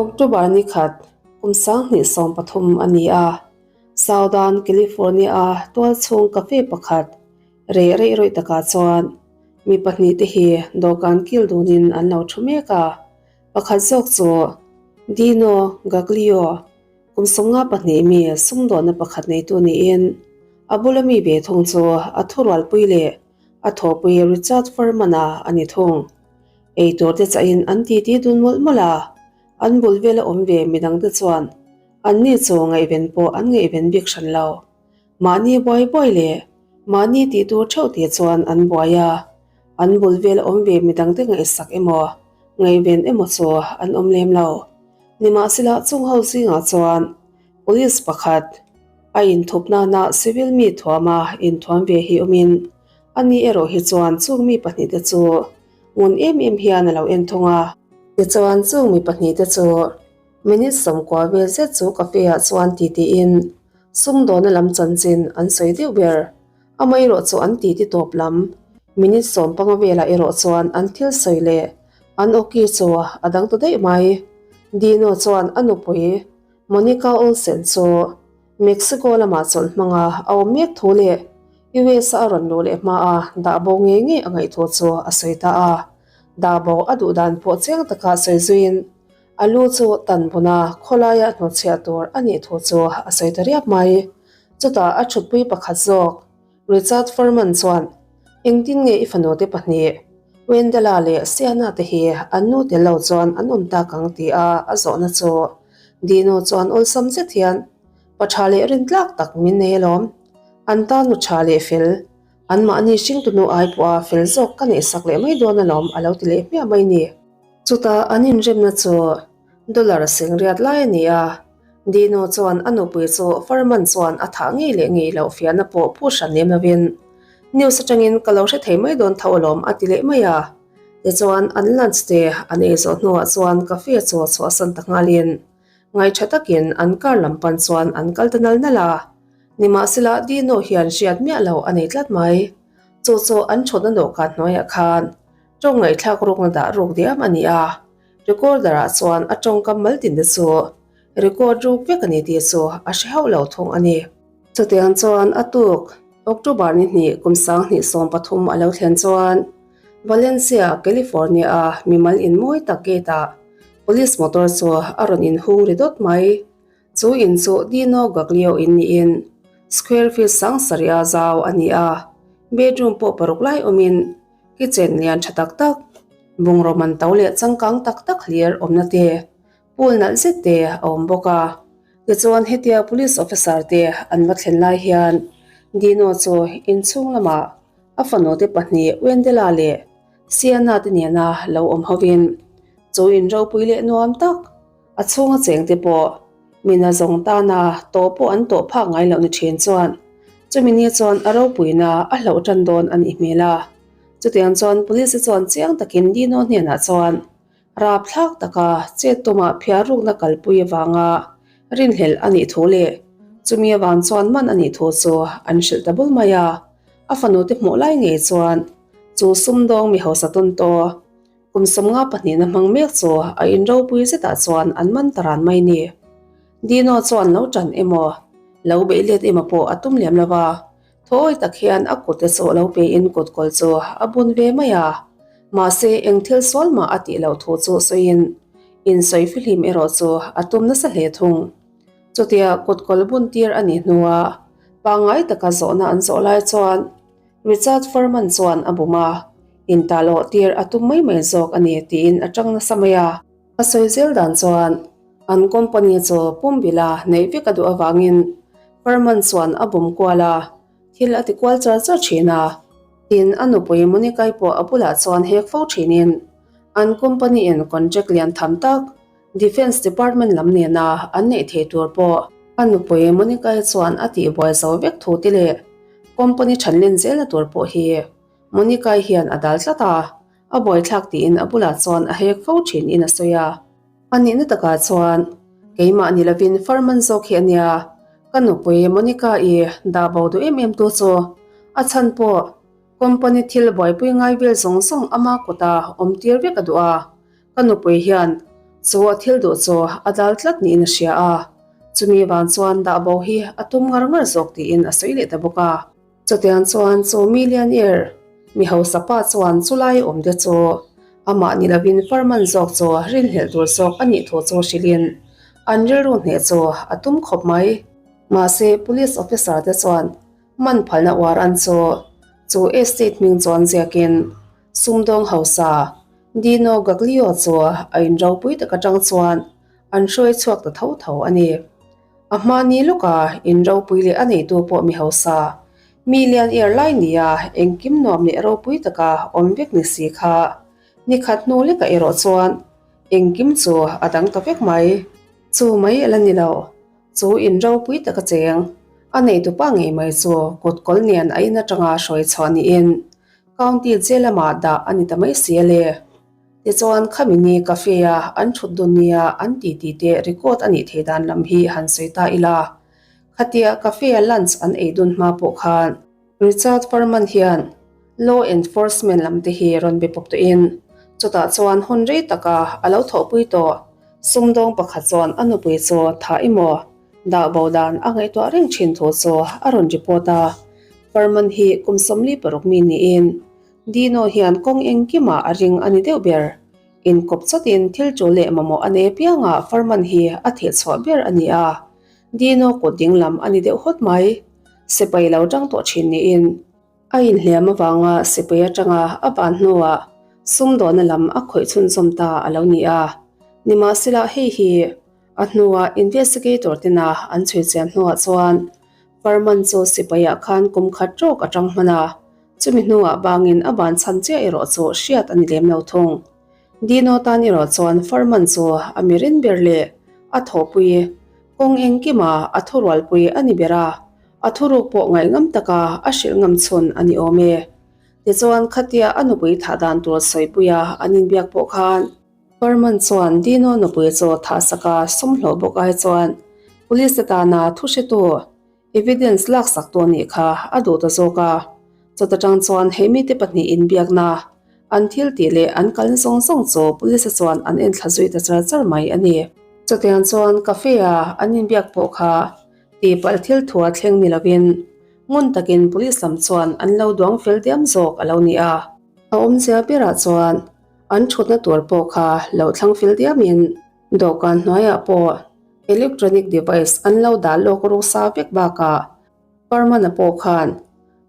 October ni khat, kum 2013 a ni a, Southern California-a tualchhung cafe pakhat reh reih rawih takah chuan mi pahnihte hi dawhkan kil dunin an lo thu mek a, pakhat zawk chu Dino Gaglio, kum 52 mi sumdawnna pakhat neitu niin a bula mi ve thung chu a thurualpui leh a thawhpui Richard Furman-a a ni thung. Ei tur te chahin an titi dun mawlh mawlh a, an bul vela awm ve midang te chuan anni chu ngaihven pawh an ngaihven bik hran lo. Mahni buai buai leh mahni tih tur theuh tih chuan an buai a, an bul vela awm ve midang te ngaihsak emaw ngaihven emaw chu an awm lem lo. Nimahsela chung ho zingah chuan police pakhat a inthup nana civil mi thuama inthuam ve hi awmin ani erawh hi chuan chung mi pahnihte chu ngun em em hian a lo en thung a. Tichuan chung mi pahnihte chu minute 90 vel zet chu cafe ah chuan titiin sumdawna lam chanchin an sawi deuh ber. Amaherawh chu an titi tawp lam minute 15 velah erawh chuan an thil sawi leh an awki chu a dang ta daih mai. Dino chuan a nupui Monica Olsen chu Mexico lamah chawlh hmanga a awm mek thu leh US-a a rawn luh leh hmaa dah bo ngei ngei a ngaih thu chu a sawi ta a. Dah bo a duh dan pawh chiang taka sawi zuiin a lu chu tan buna khawlaia hnawtchhiah tur a nih thu chu a sawi ta riap mai. Chutah a thutpui pakhat zawk Richard Furman chuan, Engtin nge i fanu te pahnih, Wendella leh Sienna te hi an nu tel lo chuan an awm tak ang ti a a zawhna chu Dino chuan awlsam zet hian, Pa tha leh rintlak tak min nei alawm. An tan nu tha leh fel, anmahni hringtunu ai pawha fel zawk ka neihsak leh mai dawn alawm a lo ti leh hmiah mai ni. Chutah an inremna chu Dollar seng riat lai a ni a, Dino chuan a nupui chu Furman chuan a thah ngei leh ngei loh fiahna pawh phu hran lem lovin news atangin ka lo hre thei mai dawn tho alawm a ti leh mai a. Tichuan an lunch te an ei zawh hnuah chuan cafe chu chhuahsan ta nghalin ngaihṭha takin an car lam pan chuan an kal ta nal nal a. Nimahsela Dino hian hriat miah lo a nei tlat mai. Chu chu an ṭhutna dawhkan hnuaiah khan ṭawng ngaihthlak rukna dah ruk diam a ni a. Recorder ah chuan a tawngkam mal tin te chu record ruk vek a ni tih chu a hre hauh lo thung a ni. Chutiang chuan a tuk October ni hnih kum 2013 a lo thlen chuan Valencia, California a mimal in mawi tak gate ah police motor chu a rawn inhung ri dawt mai. Chu in chu Dino Gaglio in niin square feet 7000 a zau a ni a, bedroom pawh paruk lai awmin Kitchen lian tha tak tak, bungraw man to leh changkang tak tak hlir awmna te, pool nalh zet te a awm bawk a. Tichuan hetia police officer te an va thlen lai hian Dino chu inchhung lamah a fanu te pahnih Wendella leh Sienna te nena lo awm hovin chu in ropui leh nuam tak a chhunga cheng te pawh mina zawng tana tawh pawh an tawh phak ngai loh ni thin chuan chumi ni chuan a ropuina a hlauh tan dawn a nih hmel a. Chutiang chuan police chuan chiang takin Dino hnenah chuan rapthlak taka chet tuma phiar rukna kalpui avanga rinhlelh a nih thu leh chumi avang chuan man a nih thu chu an hrilh ta bul mai a. A fanu te hmuh lai ngei chuan chu sumdawng mi hausa tawn tawh Kum 52 na hmang mek chu a in ropui zetah chuan an man ta ran mai ni. Dino chuan lo tan emaw, lo beih let emaw pawh a tum lem lo va, thawi tak hian a kut te chu lo peiin kutkawl chu a bun ve mai a. Mahse eng thil sual mah a tih loh thu chu sawiin insawi fihlim erawh chu a tum nasa hle thung. Chutia kutkawl bun tir a nih hnuah pangngai taka zawhna an zawh lai chuan Richard Furman chuan a bum a, intalawh tir a tum mai mai zawk a ni tiin a tang nasa mai a. A sawi zel dan chuan an company chu pumbila neih vek a duh avangin Furman chuan a bum kual a, thil a ti kual char char thin a. Tin, a nupui Monica-i pawh a bulah chuan hek fo thinin an company in contract lian tham tak Defence Department lam nena an neih thei tur pawh a nupui Monica-i chuan a tihbuai zo vek thu te leh company thanlen zelna tur pawh hi Monica-i hian a dal tlat a, a buaithlak tiin a bulah chuan a hek fo thin in a sawi a. A nihna takah chuan keimah ni lovin Furman zawk hi a nia, ka nupui Monica-i dah bo duh em em tu chu a chhan pawh company thil buaipui ngai vel zawng zawng ama kuta awm tir vek a duh a. Ka nupui hian Chu a thil duh chu a dal tlat niin a hria a, chumi vang chuan dah bo hi a tum ngar ngar zawk tiin a sawi leh ta bawk a. Chutiang chuan chu millionaire mi hausa pa chuan chulai awmte chu amah ni lovin Furman zawk chu rinhlelh tur zawk a nih thu chu hrilhin an rilru hneh chu a tum khawp mai. Mahse police officer te chuan man phalna uar an chu chu estate hming chuan ziakin sumdawng hausa Dino Gaglio chu a inropui tak atang chuan an hruai chhuak ta tho tho a ni. A hmahni lawka in ropui leh a neitu pawh mi hausa, mi lian er lai nia engkim nuam leh ropui taka awm vek ni si kha ni khat hnu lekah erawh chuan engkim chu a dang ta vek mai. Chu mai a la ni lo, chu in ropui taka cheng a neitupa ngei mai chu kut kawl nen a in atanga hruai chhuah niin County jail lamah dah a ni ta mai si a le. Tichuan, khami ni cafe-a an thut dun nia an titi te record a nih theih dan lam hi han sawi ta ila. Khatia cafe-a lunch an ei dun hma pawh khan Richard Furman hian law enforcement lam te hi rawn be pawp tawhin chutah chuan hun rei taka a lo thawhpui tawh sumdawng pakhat chuan a nupui chu tha emaw dah bo dan a ngaihtuah reng thin thu chu a rawn report a. Furman hi kum 46 mi niin Dino hian kawng engkimah a ring a ni deuh ber. Inkawp chawtin thil tul leh mamawh a nei apiangah Furman hi a thehchhuah ber a ni a, Dino kut dinglam a ni deuh hawt mai. Sipai lo tang tawh thin niin a inhliam avanga sipai atanga a ban hnuah sumdawhna lam a khawih chhunzawm ta a lo ni a. Nimahsela hei hi a hnuah investigator tena an chhui chian hnuah chuan Furman chu sipaiah khan kum khat rawk a tang hman a. Chumi hnuah bangin a ban chhan chiah erawh chu hriat a ni lem lo thung. Dino tan erawh chuan Furman chu a mirin ber leh a thawhpui kawng engkima a thurualpui a ni ber a, a thuruk pawh ngaihngam taka a hrilh ngam chhun a ni awm e. Tichuan khatia a nupui thah dan tur sawipuia an inbiak pawh khan Furman chuan Dino nupui chu thahsaka sum hlawh bawk ai chuan Police te tana thuhretu Evidence laksak tawh nih kha a duh ta zawk a, chawt atang chuan he mite pahnihin biakna an thil tih leh an kalna zawng zawng chu police a chuan an enthla zui ta char char mai a ni. Chutiang chuan cafe a an inbiak pawh kha tihpalh thil thua thleng ni lovin ngun takin police lam chuan an lo duang fel diam zawk a lo ni a. A awmzia berah chuan an thutna tur pawh kha lo thlang fel diamin Dawhkan hnuaiah pawh electronic device an lo dah lawk ru sa vek bakah Parmana pawh khan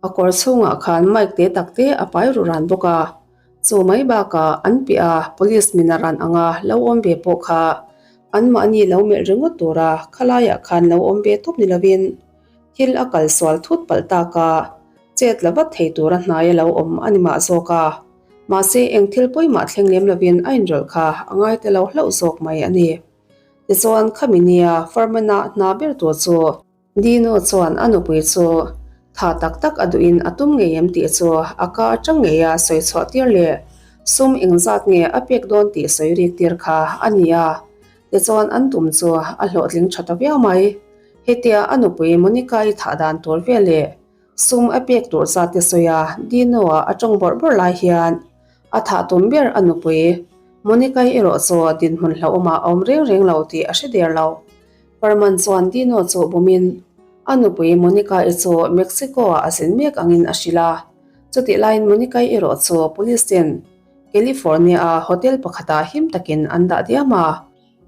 a kawr chhungah khan mic te tak te a pai ru ran bawk a, chu mai bakah an piah a police min a ran anga lo awm ve pawh kha anmahni lo melh ringawt tura khalaiah khan lo awm ve tawp ni lovin thil a kal sual thut palh tak a, chet la vat thei tura hnai a lo awm a ni mah zawk a. Mahse, eng thil pawimah thleng lem lovin a inrawlh kha a ngai ta lo hlauh zawk mai a ni. Tichuan, khami nia Furman-a hna ber tur chu Dino chuan a nupui chu tha tak tak a duhin a tum ngei em tih chu a ka atang ngeia sawi chhuah tir leh sum engzat nge a pek dawn tih sawi rik tir kha a ni a. Tichuan, an tum chu a hlawhtling tha ta viau mai. Hetia a nupui Monica-i thah dan tur veleh Sum a pek tur zat te sawi a, Dino-a a tawng bawrh bawrh lai hian a thah tum ber a nupui Monica-i erawh chu dinhmun hlauhawmah a awm reng reng lo tih a hre der lo. Furman chuan Dino chu bumin a nupui Monica-i chu Mexico-ah a zin mek angin a hrilh a, chutih laiin Monica-i erawh chu police ten California-a hotel pakhatah him takin an dah diam a,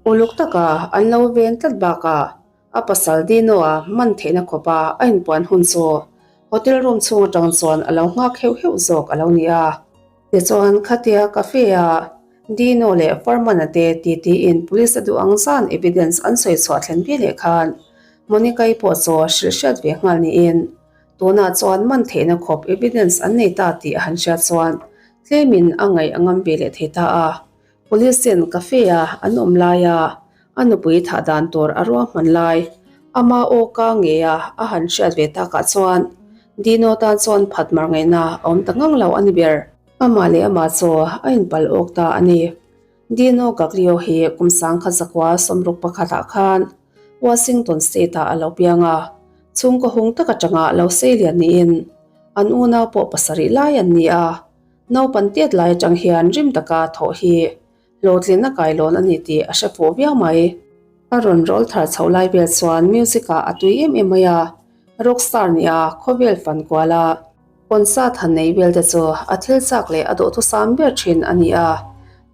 uluk taka an lo ven tlat bakah A pasal Dino-a man theihna khawpa a inpuan hun chu hotel room chhung atang chuan a lo nghak heuh heuh zawk a lo ni a. Tichuan khatia cafe-a Dino leh Furman-a te titi-in police a duh ang zan evidence an sawi chhuah thlen ve leh khan Monica-i pawh chu hrilh hriat ve nghal niin tunah chuan man theihna khawp evidence an nei ta tih a han hriat chuan tlemin a ngaih a ngam ve leh thei ta a. Police-in cafe-a an awm laia A nupui thah dan tur a ruahman lai ama aw ka ngeia a han hriat ve takah chuan Dino tan chuan phat mar ngaihna a awm ta ngang lo a ni ber. Amah leh amah chu a inpal awk ta a ni. Dino Gaglio hi kum sangkhat zakua 61 ah khan Washington State ah a lo piang a, chhungkaw hung tak atanga lo sei lian niin an unau pawh pasarih lai an ni a, naupan tiat lai atang hian rim taka thawh hi. Hlawhtlinna kailawn a ni tih a hre fuh viau mai. A rawn rawl thar chhoh lai vel chuan music ah a tui em em mai a, rock star nih a khawvel fan kual a, concert han nei vel te chu a thil chak leh a duhthusam ber thin a ni a.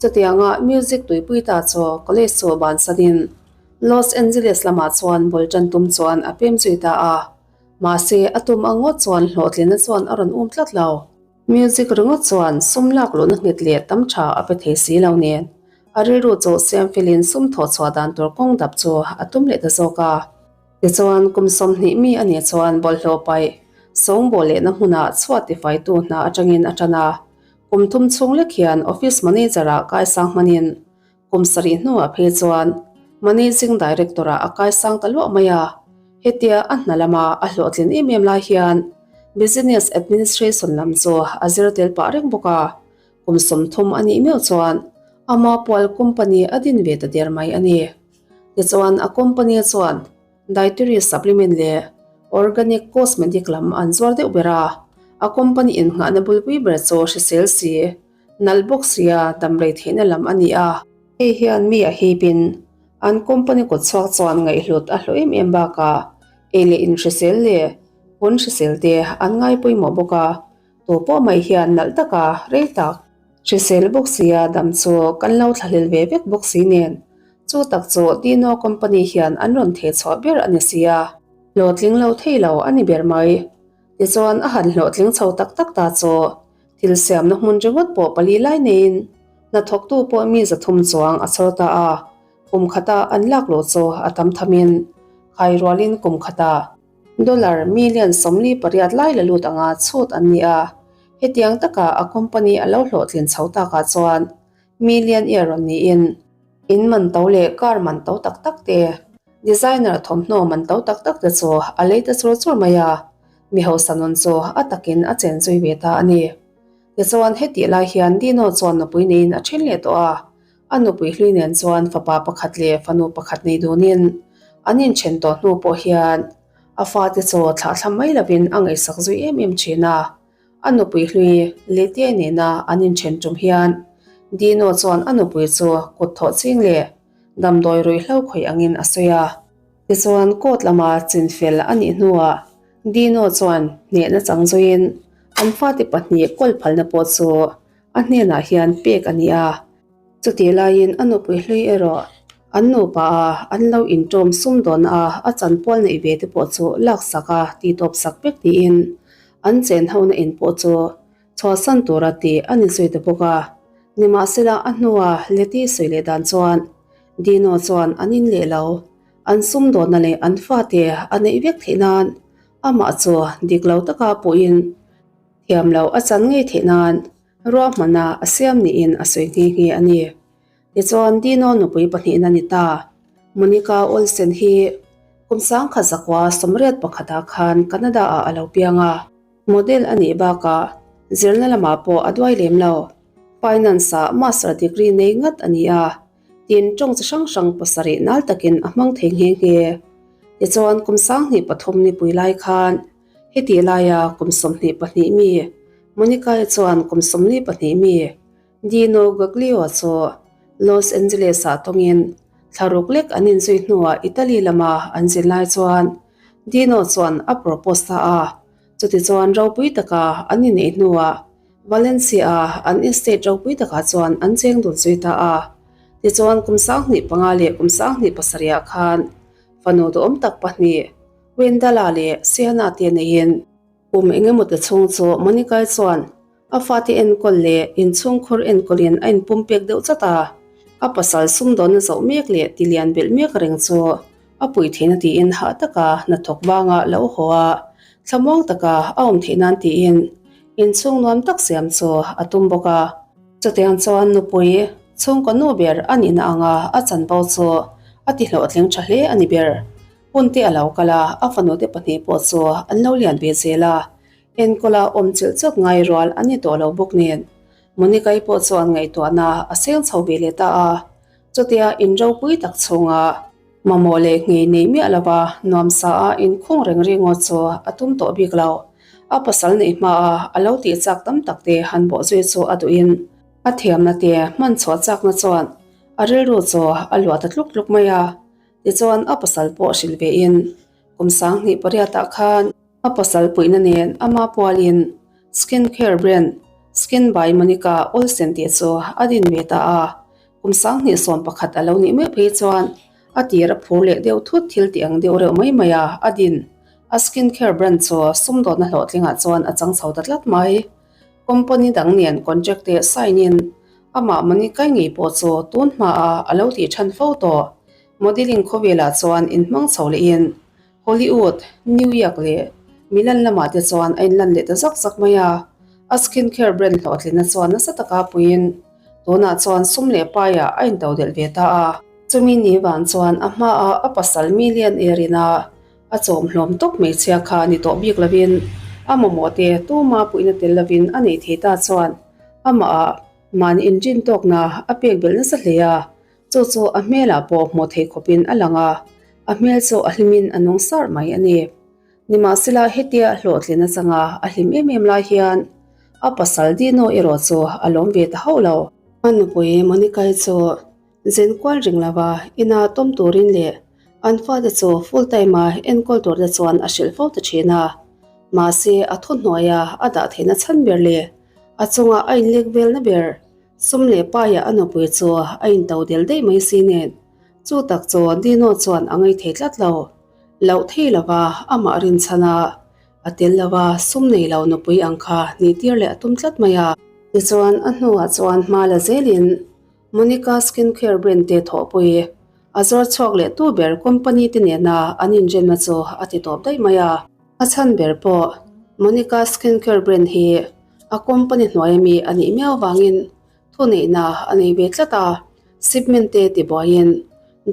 Chutianga music tuipui ta chu college chu bansanin Los Angeles lamah chuan bul tan tum chuan a pem zui ta a, mahse a tum ang ngawt chuan hlawhtlinna chuan a rawn um tlat lo. Music ringawt chuan sum lak luhna nghet leh tam tha a pe thei si lo nen, a rilru chu siam felin sum thawh chhuah dan tur kawng dap chu a tum leh ta zawk a. Tichuan, kum 20 mi a nih chuan bawlhhlawh paih, sawngbawl lehna hmunah chhuat tifaitu hna atangin a tan a. Kum thum chhung lek hian office manager-ah kaisang hmanin Kum sarih hnuah phei chuan Managing Director-ah a kaisang ta luah mai a, hetia a hna lama a hlawhtlin em em lai hian Business Administration lam chu a zir tel pah reng bawk a, kum 30 a nih meuh chuan ama pual company a din ve ta der mai a ni. Tichuan a company chuan dietary supplement leh organic cosmetic lam an zuar deuh ber a, a company innghahna bulpui ber chu hrisel si Nalh bawk sia damrei theihna lam a ni a. Hei hian mi a hipin an company kawt chhuak chuan ngaihhlut a hlawh em em bakah ei leh inhrisel leh hun hrisel te an ngai pawimawh bawk a, tu pawh mai hian nalh taka rei tak hrisel bawk sia dam chu kan lo thlahlel ve vek bawk si nen chu tak chu Dino company hian an rawn theh chhuah ber a ni sia. Hlawhtling lo thei lo a ni ber mai. Tichuan a han hlawhtling chho tak tak ta chu Thil siamna hmun ringawt pawh pali lai neiin hnathawktu pawh mi 300 chuang a chhawr ta a, kum khata an lak loh chu a tam thamin khai rualin kum khata dollar million 48 lai la lut anga chhut an ni a, hetiang taka a company a lo hlawhtlin chho takah chuan million year rawn niin in man to leh car man to tak tak te, designer thawmhnaw man to tak tak te chu a lei ta chur chur mai a. Mi hausa nun chu a takin a chen zui ve ta a ni. Tichuan hetih lai hian Dino chuan nupui neiin a then leh tawh a, a nupui hlui nen chuan fapa pakhat leh fanu pakhat nei dunin an inthen tawh hnu pawh hian a fate chu thlahthlam mai lovin a ngaihsak zui em em thin a. A nupui hlui Lettie nena an inthen tum hian Dino chuan a nupui chu kut thawh ching leh damdawi ruihhlo khawih angin a sawi a. Tichuan court lama chinfel a nih hnuah Dino chuan hnehna chang zuiin an fate pahnih kawl phalna pawh chu a hnenah hian pek a ni a. Chutih laiin a nupui hlui erawh an nupa a an lo intawm sumdawn a a chanpual neih ve te pawh chu laksak a tihtawp sak vek niin an chen hona in pawh chu chhuahsan tura tih a ni zui ta bawk a. Nimahsela a hnua Letty sawi leh dan chuan Dino chuan an in leh lo, an sumdawnna leh an fate a neih vek theih nan amah chu dik lo taka pawhin thiam loh a chan ngei theih nan ruahmanna a siam niin a sawi nghe nghe a ni. Tichuan Dino nupui pahnihna ni ta, Monica Olsen hi kum 1981 ah khan Canada ah a lo piang a. Model a nih bakah zirna lamah pawh a duai lem lo. Finance ah master degree nei ngat a ni a, tin tawng chi hrang hrang pasarih nal takin a hmang thei nghe nghe. Tichuan kum 2003 nipui lai khan hetih laia kum 22 mi Monica-i chuan kum 42 mi Dino Gaglio chu Los Angeles ah tawngin thlaruk lek an inzui hnuah Italy lama an zin lai chuan Dino chuan a propose ta a, chutichuan ropui taka an inneih hnuah Valencia-a an estate ropui takah chuan an cheng dun zui ta a. Tichuan kum 2005 leh kum 2007 ah khan fanu duhawm tak pahnih Wendala leh Sienna te neiin kum engemaw te chhung chu Monica-i chuan A fate enkawl leh inchhungkhur enkawlin a inpumpek deuh chat a, a pasal sumdawnna zoh mek leh tilian belh mek reng chu a pui theihna tiin hah taka hnathawk vanga lo haw a, thlamuang taka a awm theih nan tiin inchhung nuam tak siam chu a tum bawk a. Chutiang chuan nupui chhungkaw nu ber a nihna anga a chanvo chu a ti hlawhtling tha hle a ni ber. Hunte a lo kal a, a fanute pahnih pawh chu an lo lian ve zel a, Enkawla awm chilh chawt ngai rual a ni tawh lo bawk nen, Monica-i pawh chuan ngaihtuahna a seng chho ve leh ta a. Chutia in ropui tak chhunga mamawh leh nghei nei miah lova nuamsa a inkhung reng ringawt chu a tum tawh bik lo. A pasal neih hmaa a lo tih chak tam tak te han bawh zui chu a duhin a thiamna te hman chhuah chakna chuan. A rilru chu a luah ta tluk tluk mai a, tichuan a pasal pawh hrilh ve in kum 28 ah khan a pasal puihna nen ama pualin skin care brand Skin by Monica Olsen tih chu a din ve ta a, kum 2011 a lo nih meuh phei chuan a tir a phur leh deuh thut thil tih ang deuh reuh mai mai a, a din a skin care brand chu sumdawtna hlawhtlingah chuan a chang chho ta tlat mai. Company dang nen contract te sign in amah Monica ngei pawh chu tun hmaah a lo tih than fo tawh. Modeling khawvelah chuan inhmang chho lehin Hollywood, New York leh Milan lamah te chuan a inlan leh ta zak zak mai a. A skin care brand hlawhtlinna chuan nasa taka puiin tunah chuan sum leh paiah a intodelh ve ta a. Chumi ni vang chuan a hmaah a pasal million air-in a A chawm hlawm tawp hmeichhia kha ni tawh bik lovin a mamawh te tuma puihna tel lovin a nei thei ta chuan amah ah mahni inrin tawkna a pek belh nasa hle a, chu chu a hmelah pawh hmuh theih khawpin a lang a, a hmel chu a hlimin a nung sar mai a ni. Nimahsela hetia hlawhtlin atanga a hlim em em lai hian a pasal Dino erawh chu a lawm ve ta hauh lo. A nupui Monica-i chu Zen kual reng lova ina tawm turin leh an fate chu full time a enkawl tur te chuan a hrilh fo ta thin a. Mahse a thuhnuaia a dah theihna chhan ber leh a chunga a inlek velna ber sum leh paia a nupui chu a into del daih mai si nen chu tak chu Dino chuan a ngaih thei tlat lo. Loh thei lova amah rinchhan a a tel lova sum nei lo nupui ang kha nihtir leh a tum tlat mai a. Tichuan a hnuah chuan hma la zelin Monica Skincare brand te thawhpui a zawr chhuak leh tu ber company te nena an inremna chu a ti tawp daih mai a. A chhan ber pawh Monica Skincare brand hi a company hnuai ami a nih miau vangin thuneihna a nei ve tlat a, shipment te tibuaiin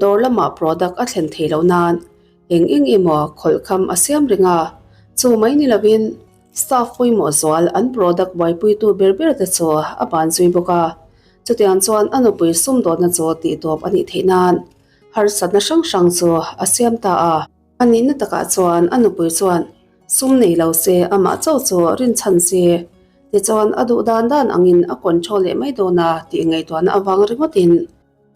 dawr lamah product a thlen theih loh nan eng eng emaw khawlhkham a siam reng a, chu mai ni lovin Staff pawimawh zual an product buaipuitu ber ber te chu a ban zui bawk a, chutiang chuan a nupui sumdawtna chu tihtawp a nih theih nan harsatna hrang hrang chu a siam ta a. A nihna takah chuan a nupui chuan sum nei lo se amah chauh chu rinchhan se, tichuan a duh dan dan angin a control leh mai dawn a tih ngaihtuahna avang ringawtin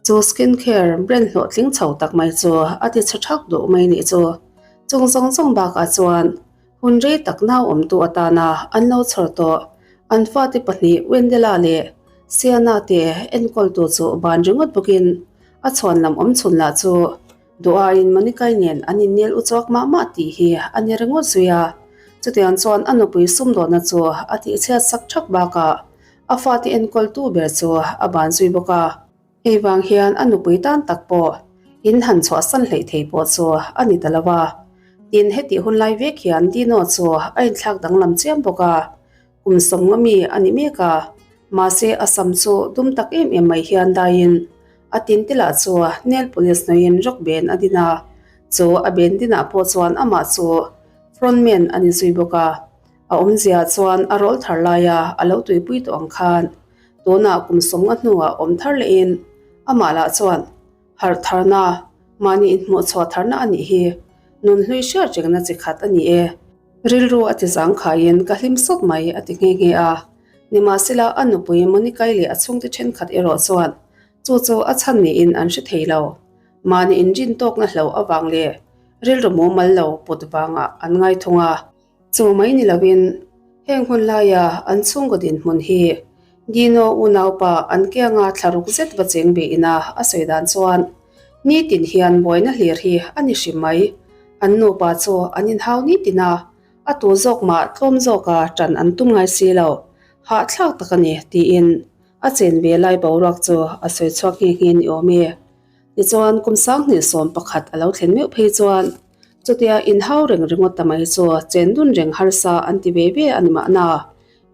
Chu skin care brand hlawhtling chho tak mai chu a ti chhe thak duh mai nih chu. Chung zawng zawng bakah chuan hun rei tak nau awmtu atana an lo chhawr tawh an fate pahnih Wendella leh Sienna te enkawltu chu ban ringawt bawkin a chhuan lam awm chhun lah chu duh aiin Monica-i nen an innel u chawk mah mah tih hi a ni ringawt zui a. Chutiang chuan a nupui sumdawnna chu a tihchhiat sak thak bakah A fate enkawltu ber chu a ban zui bawk a, hei vang hian a nupui tan tak pawh in han chhuahsan hleih thei pawh chu a ni ta lo a. Tin, hetih hun lai vek hian Dino chu a inthlak danglam chiam bawk a, kum sawmnga mi a ni mek a, mahse a sam chu dum tak em em mai hian daiin a tin te lah chu nail polish hnuaiin rock band a din a, chu a band dinah pawh chuan amah chu frontman a ni zui bawk a. A awmzia chuan a rawl thar laia a lo tuipui tawh ang khan tunah kum sawmnga hnuah awm thar lehin amah lah chuan harh tharna, mahni inhmuh chhuah tharna a nih hi nunhlui hriat rengna chi khat a ni e. Rilru a ti zangkhaiin ka hlim sawt mai a ti nghe nghe a. Nimahsela a nupui Monica-i leh a chhungte thenkhat erawh chuan chu chu a chhan niin an hre thei lo. Mahni inrin tawkna hloh avang leh rilru mumal lo put vangah an ngai thung a. Chu mai ni loin heng hun laia an chhungkaw dinhmun hi Dino unaupa an kianga thlaruk zet va cheng ve ina a sawi dan chuan nitin hian buaina hlir hi a ni hrim mai. An nupa chu an inhau nitin a, a tu zawk mah tlawm zawka ṭan an tum ngai si lo, hahthlak tak a ni tiin a chen ve lai boruak chu a sawi chhuak nghe nghe ni awm e. Tichuan kum 2011 a lo thlen meuh phei chuan chutia inhau reng ringawt ta mai chu chen dun reng harsa an ti ve ve a ni mahna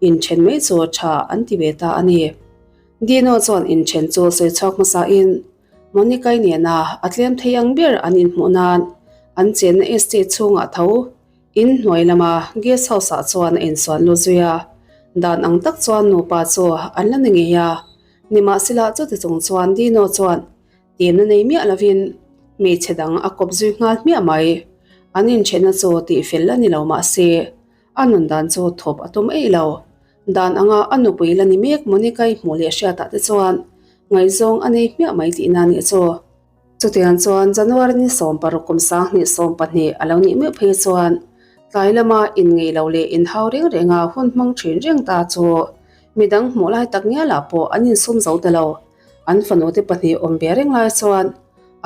inthen mai chu tha an ti ve ta a ni. Dino chuan inthen chu sawi chhuak hmasain Monica-i nena a tlem thei ang ber an inhmuh nan an chenna estate chhungah tho in hnuai lama guest house ah chuan a insuan lut zui a, dan ang tak chuan nupa chu an la ni ngei a. Nimahsela chuti chung chuan Dino chuan timna nei miah lovin hmeichhe dang a kawp zui nghal hmiah mai. An inchhenna chu tihfel a ni lo mahse a nun dan chu thawp a tum eih lo. Dan anga a nupui la ni mek Monica-i hmuh leh hriatah te chuan. Ngaihzawng a nei hmiah mai tihna a nih chu. Chutiang chuan January ni 16 kum 2012 a lo nih meuh phei chuan tlai lama inngeih lo leh inhau reng renga hun hmang thin reng ta chu midang hmuh lai tak ngialah pawh an insum zo ta lo. An fanute pahnih awm ve reng lai chuan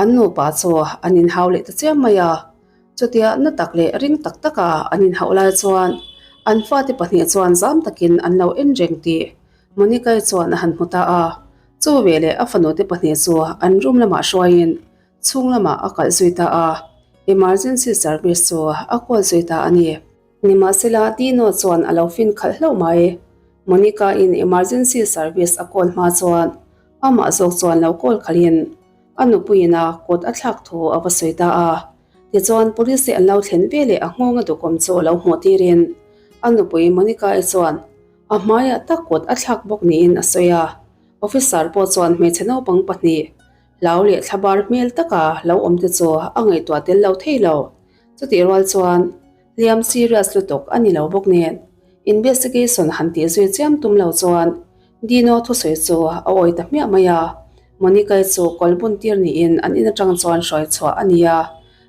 an nupa chu an inhau leh ta chiam mai a. Chutia na tak leh ring tak taka an inhauh lai chuan an fate pahnih chuan zam takin an lo en reng tih Monica-i chuan a han hmu ta a. Chu veleh a fanute pahnih chu an room lamah hruaiin chhung lamah a kalh zui ta a, emergency service chu a call zui ta a ni. Nimahsela Dino chuan a lo fin khalh hlauh mai. Monica-in emergency service a call hma chuan amah zawk chuan lo call khalhin a nupuiin a kut a thlak thu a va sawi ta a. Tichuan police te an lo thlen veleh a nghawnga dukawm chu a lo hmuh tirin a nupui Monica-i chuan A hmaiah tak kut a thlak bawk niin a sawi a, officer pawh chuan hmeichhe naupang pahnih hlau leh thlabar hmel taka lo awm te chu a ngaihtuah tel lo thei lo. Chutih rual chuan hliam serious lutuk a ni lo bawk nen investigation han tih zui chiam tum lo chuan Dino thusawi chu a awi ta hmiah mai a, Monica-i chu kawl bun tir niin an in atang chuan hruai chhuah a ni a,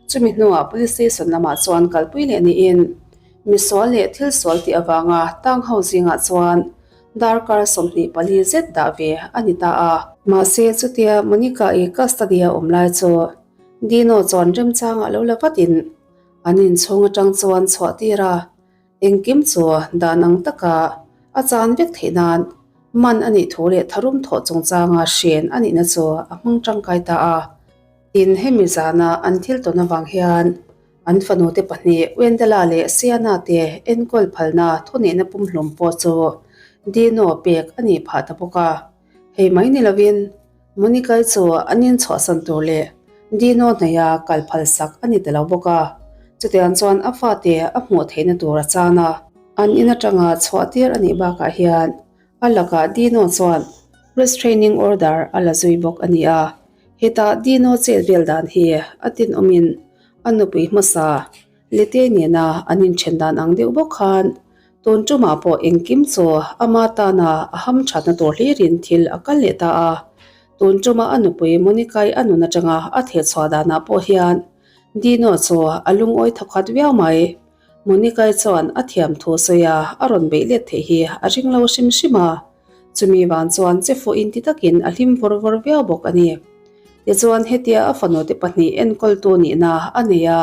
chumi hnuah police station lamah chuan kalpui leh niin Misual leh thil sual tih avanga tang ho zingah chuan darkar 24 zet dah ve a ni ta a. Mahse chutia Monica-i custody-a awm lai chu Dino chuan remchangah lo la vatin an inchhung atang chuan chhuah tir a, engkim chu dan ang taka a chan vek theih nan man a nih thu leh tharum thawh chungchanga hren a nihna chu a hmang tangkai ta a. Tin, hemi zana an thil tawn avang hian An fanute pahnih Wendela leh Sienna te enkawl phalna thunehna pumhlum pawh chu Dino pek a nih phah ta bawk a. Hei mai ni lovin Monica-i chu an inchhuahsan tur leh Dino hnaia kal phalsak a ni ta lo bawk a. Chutiang chuan a fate a hmuh theihna tur a chan a. An in atanga chhuah tir a nih bakah hian a lakah Dino chuan restraining order a la zui bawk a ni a. Hetah Dino chet vel dan hi a tinawmin A nupui hmasa Lete nena an inthen dan ang deuh bawk khan tun tumah pawh engkim chu ama tana a ham thatna tur hlirin thil a kal leh ta a. Tun tuma a nupui Monica-i a nun atanga a thehchhuah danah pawh hian Dino chu a lungawi thawkhat viau mai. Monica-i chuan a thiam thu sawi a a rawn beih let theih hi a ring lo hrim hrim a. Chumi vang chuan che fuh inti takin a hlim vawr vawr viau bawk a ni. Tichuan hetia a fanute pahnih enkawltu nihna a nei a,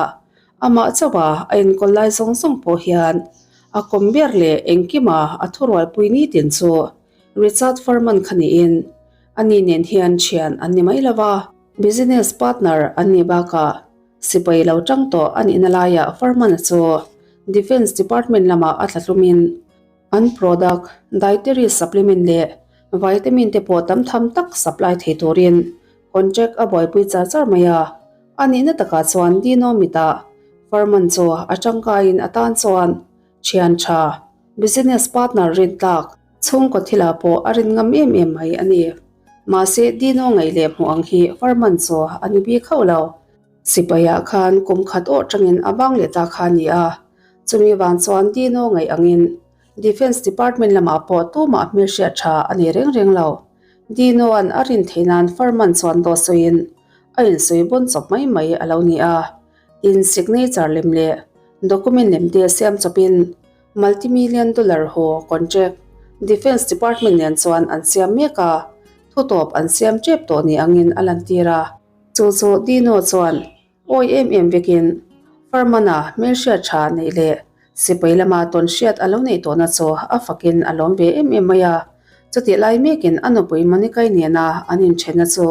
amah chauha a enkawl lai zawng zawng pawh hian a kawm ber leh engkima a thurualpui nitin chu Richard Furman kha niin ani nen hian thian an ni mai lo va. Business partner an nih bakah sipai lo tang tawh a nihna laiah Furman-a chu Defence Department lamah a tla tlumin An product, dietary supplement leh vitamin te pawh tam tham tak supply thei turin contract a buaipui char char mai a. A nihna takah chuan Dino mitah Furman chu a tangkaiin a tan chuan thian tha, business partner rintlak, chhungkaw thilah pawh a rin ngam em em mai a ni. Mahse Dino ngaih leh hmuh ang hi Furman chu a ni bik hauh lo. Sipaiah khan kum khat awh tangin a bang leh ta kha a ni a. Chumi vang chuan Dino ngaih angin Defence Department lamah pawh tumah hmelhriat tha a ni reng reng lo. Dino-a'n a rin theih nan Furman chuan dawt sawiin a insawi bawn chawp mai mai a lo ni a. Tin, signature lem leh document lem te siam chawpin multi-million dollar hu contract Defence Department nen chuan an siam mek a, thutawp an siam tep tawh ni angin a lantir a. Chu chu Dino chuan Awi em em vekin Furman-a hmelhriat tha neih leh sipai lama tawn hriat a lo neih tawhna chu a fakin a lawm ve em em mai a. Chutih lai mekin a nupui Monica-i nena an inthenna chu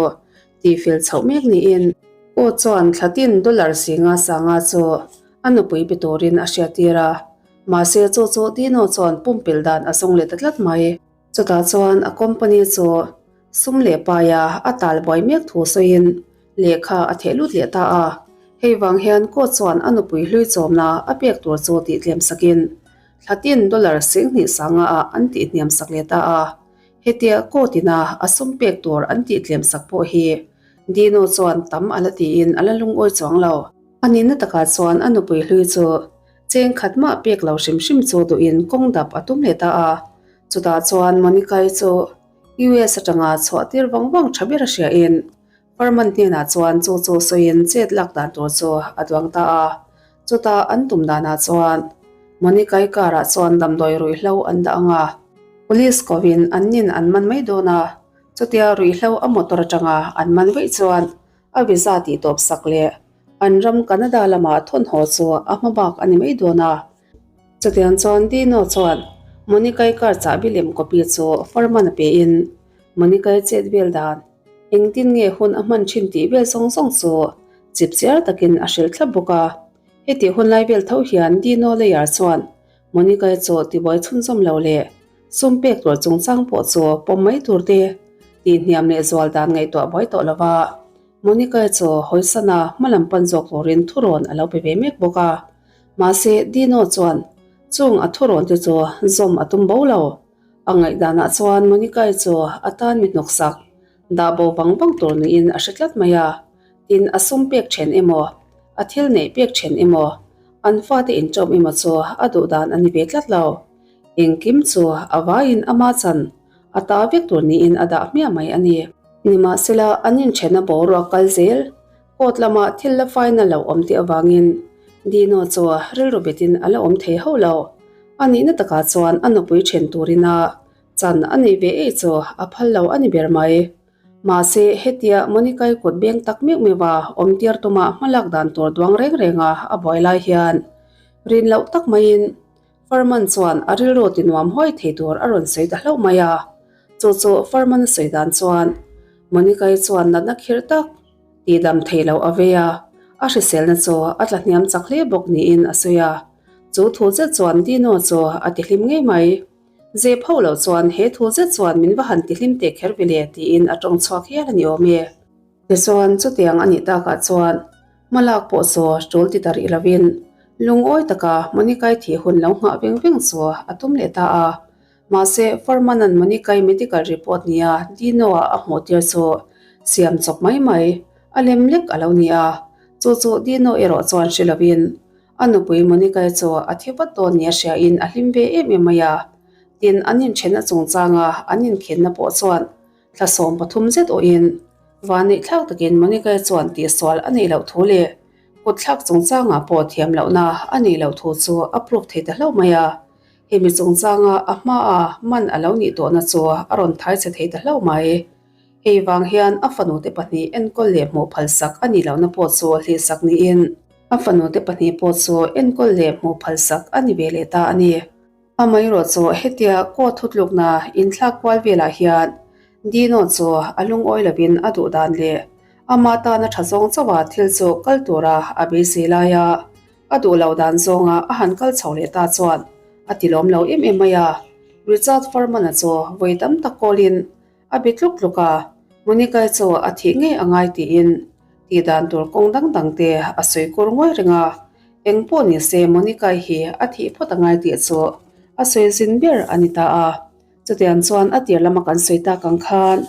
tihfel chhoh mek niin Aw chuan thlatin dollar singa sanga chu a nupui pe turin a hriattir a. Mahse chu chu Dino chuan pumpelh dan a zawng leh ta tlat mai. Chutah chuan a company chu sum leh paia a tal buai mek thu sawiin lehkha a theh lut leh ta a. Hei vang hian court chuan a nupui hlui chawmna a pek tur chu tih tlem sakin thlatin dollar 20 sanga ah an tih hniam sak leh ta a. Hetia court ina a sum pek tur an tih tlem sak pawh hi Dino chuan tam a la tiin a la lungawi chuang lo. A nihna takah chuan a nupui hlui chu cheng khat mah pek lo hrim hrim chu duhin kawng dap a tum leh ta a. Chutah chuan Monica-i chu. US atanga chhuah tir vang vang tha ber a hria in Furman hnenah chuan chu chu sawiin chet lak dan tur chu a duang ta a. Chutah an tum danah chuan Monica-i car ah chuan damdawi ruihhlo an dah ang a, Police kovin an nin an man mai dawn a, chutia ruihhlo a motor atanga an man vaih chuan a visa tih tawp sak leh an ram Canada lama thawnhaw chu a hma bak a ni mai dawn a. Chutiang chuan Dino chuan Monica-i car chahbi lem copy chu Furman a pein Monica-i chet vel dan engtin nge hun a hman thin tih vel zawng zawng chu chip chiar takin a hrilh thlap bawk a. Hetih hun lai vel tho hian Dino Layer chuan Monica-i chu tibuai chhunzawm lo leh sum pek tur chungchang pawh chu pawm mai tur te tih hniam leh zual dan ngaihtuah buai tawh lo va. Monica-i chu hawisana hma lam pan zawk turin thurawn a lo pe ve mek bawk a. Mahse, Dino chuan chung a thurawn te chu zawm a tum bo lo. A ngaihdanah chuan Monica-i chu a tan mi hnawksak dah bo vang vang tur niin a hre tlat mai a. Tin, a sum pek then emaw, a thil neih pek then emaw, an fate inṭawm emaw chu a duh dan a ni ve tlat lo. Engkim chu a vaiin ama chan a ta vek tur niin a dah hmiah mai a ni. Nimahsela, an inṭhenna boruak kal zel, court lama thil la faina lo awm tih avangin Dino chu rilru betin a la awm thei hauh lo. A nihna takah chuan a nupui ṭhen turin a chan a nei ve ei chu a phal lo a ni ber mai. Mahse, hetia Monica-i kut beng tak meuh meuha awm tir tuma hmalak dan tur duang reng renga a buai lai hian rin loh tak maiin Furman chuan a rilru ti nuam huai thei tur a rawn sawi ta hlauh mai a. Chu chu Furman a sawi dan chuan Monica-i chuan natna khirh tak tihdam thei lo a vei a, a hriselna chu a tla hniam chak hle bawk niin a sawi a. Chu thu zet chuan Dino chu a tihlim ngei mai. Zep ho loh chuan he thu zet chuan min va han tihlim teh kher ve le tiin a tawng chhuak hial a ni awm e. Tichuan chutiang a nih takah chuan hmalak pawh chu tul ti ta rih lovin lungawi taka Monica-i thih hun lo nghah veng veng chu a tum leh ta a. Mahse Furman-a'n Monica-i medical report nia Dino-a a hmuh tir chu siam chawp mai mai a lem lek a lo ni a. Chu chu Dino erawh chuan hre lovin A nupui Monica-i chu a thi vat dawn nia hriain a hlim ve em em mai a. Tin, an inṭhenna chungchanga an inkhenna pawh chuan thla 13 zet awhin vanneih thlak takin Monica-i chuan tihsual a neih loh thu leh kutthlak chungchangah pawh thiam lohna a neih loh thu chu a proof thei ta hlauh mai a. Hemi chungchanga a hmaa man a lo nih tawhna chu a rawn thai chhe thei ta hlauh mai. Hei vang hian a fanute pahnih enkawl leh hmuh phalsak a nih lohna pawh chu hlihsak niin, A fanute pahnih pawh chu enkawl leh hmuh phalsak a ni ve leh ta a ni. Amaherawh chu hetia court thutlukna inthlak kual velah hian Dino chu a lungawi lovin a duh dan leh ama tana tha zawng chauha thil chu kal tura a beisei laia a duh loh dan zawnga a han kal chho leh ta chuan a ti lawm lo em em mai a. Richard Furman-a chu vawi tam tak kawlin A bi tluk tluk a, Monica-i chu a thih ngei a ngai tiin tih dan tur kawng dang dang te a sawi kur nguai reng a. Eng pawh ni se Monica-i hi a thih phawt a ngai tih chu a sawi zin ber a ni ta a. Chutiang chuan a tir lama kan sawi tak ang khan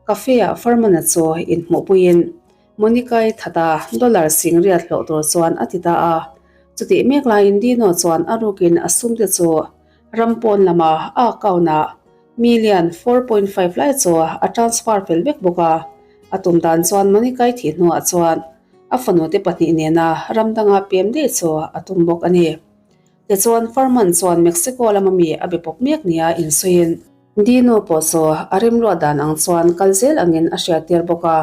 cafe-ah Furman-a chu inhmuhpuiin Monica-i that a dollar singriat hlawh tur chuan a ti ta a. Chutih mek laiin Dino chuan a rukin a sum te chu ram pawn lama a account-ah Million 4.5 lai chu a transfer fel vek bawk a, a tum dan chuan Monica-i thih hnuah chuan a fanute pahnih nena ram danga pem daih chu a tum bawk a ni. Tichuan Furman chuan Mexico lama mi a be pawp mek nia insawiin Dino pawh chu a remruat dan ang chuan kal zel angin a hriattir bawk a.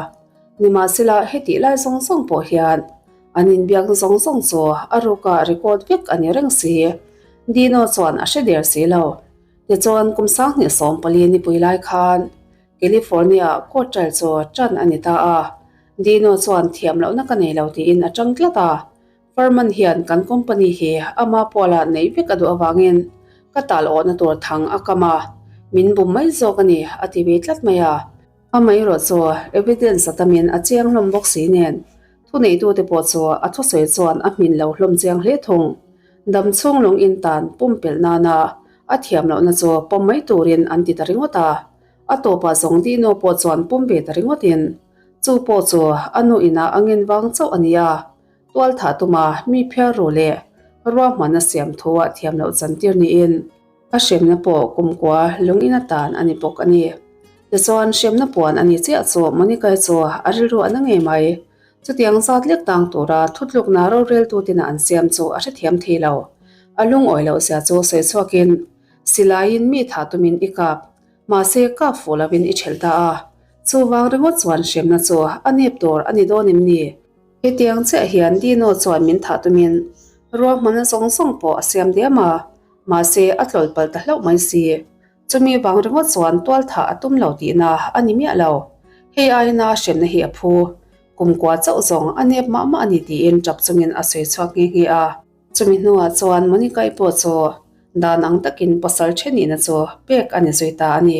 Nimahsela hetih lai zawng zawng pawh hian an inbiakna zawng zawng chu a ruka record vek a ni reng si. Dino chuan a hre der si lo. Tichuan, kum 2014 nipui lai khan California court trial chu tan a ni ta a. Dino chuan thiam lohna ka nei lo tiin a tang tlat a. Furman hian kan company hi ama puala neih vek a duh avangin ka tal awhna tur thang a kam a, min bum mai zawk a ni a ti ve tlat mai a. Amaherawh chu evidence a tamin a chiang hlawm bawk si nen Thuneitute pawh chu a thusawi chuan a hmin lo hlawm chiang hle thung. Dam chhung lung in tan pumpelh nana a thiam lohna chu pawm mai turin an ti ta ringawt a. A tawpah zawng Dino pawh chuan pawm ve ta ringawtin chu pawh chu a nu inah a ngin vang chauh a ni a. Tualthah tuma mi phiar ru leh ruahmanna siam thuah thiam loh chantir niin a hremna pawh kumkua lung in atan a ni bawk a ni. Tichuan, hremna puan a ni chiah chu Monica-i chu a rilru a na ngei mai. Chutiang zat lek tang tura thutlukna roreltu tina an siam chu a hrethiam thei lo. A lungawi loh zia chu sawi chhuakin, Silaiin mi thah tumin i kap, mahse kap fuh lovin i ṭhelh ta a. Chuvang ringawt chuan hremna chu a nep tur a ni dawn em ni? Hetiang chiah hian Dino chuan min thah tumin ruahmanna zawng zawng pawh a siam diam a, mahse a tlawlh palh ta hlauh mai si. Chumi vang ringawt chuan tual thah a tum lo tihna a ni miah lo. Hei aina hremna hi a phu. Kumkua chauh zawng a nep mah mah a ni tiin tap chungin a sawi chhuak nghe nghe a. Chumi hnuah chuan Monica-i pawh chu dan ang takin pasal thenihna chu pek a ni zui ta a ni.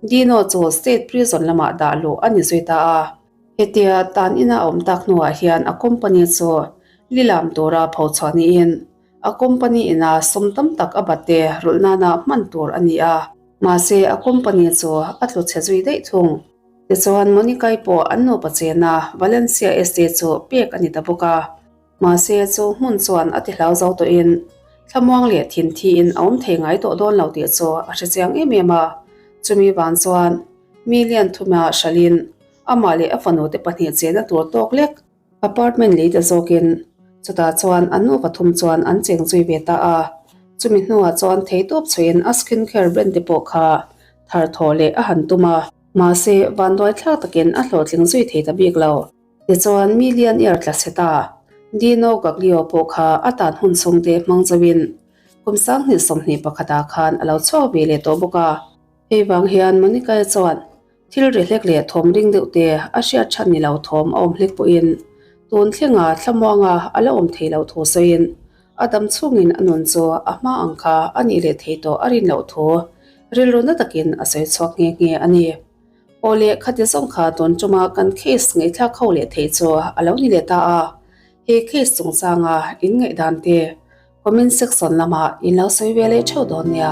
Dino chu state prison lamah dah luh a ni zui ta a. Hetia tan ina a awm tak hnuah hian a company chu lilam tura pho chhuah niin a company ina sum tam tak a bat te rulh nana hman tur a ni a. Mahse a company chu a tlu chhe zui daih thung. Tichuan Monica-i pawh an nupa chena Valencia Estate chu pek a ni ta bawk a. Mahse chu hmun chuan a ti hlau zo tawhin thlamuang leh thin thiin a awm thei ngai tawh dawn lo tih chu a hre chiang em em a. Chumi vang chuan mi lian thuma hralhin amah leh a fanu te pahnih chenna tur tawk lek apartment lei ta zawkin chutah chuan an nupa thum chuan an cheng zui ve ta a. Chumi hnuah chuan theitawp chhuiin a skin care brand te pawh kha thar thawh leh a han tum a. Mahse vanduai thlak takin a hlawhtling zui thei ta bik lo. Tichuan millionaire tla chhe ta Dino Gaglio pawh kha a tan hun chhungte hmang zoin kum 2021ah khan a lo chhuak ve leh tawh bawk a. Hei vang hian Monica-i chuan thil ri hlek leh thawm ring deuh te a hriat that ni lo thawm a awm hlek pawhin tun thlenga thlamuanga a la awm thei loh thu sawiin a dam chhungin a nun chu a hma ang kha a nih leh thei tawh a rin loh thu rilru na takin a sawi chhuak nghe nghe a ni. Aw leh khati zawng kha tun tuma kan case ngaihthlak ho leh theih chu a lo ni leh ta a, he case chungchanga in ngaihdan te comment section lamah in lo sawi ve leh theuh dawn nia.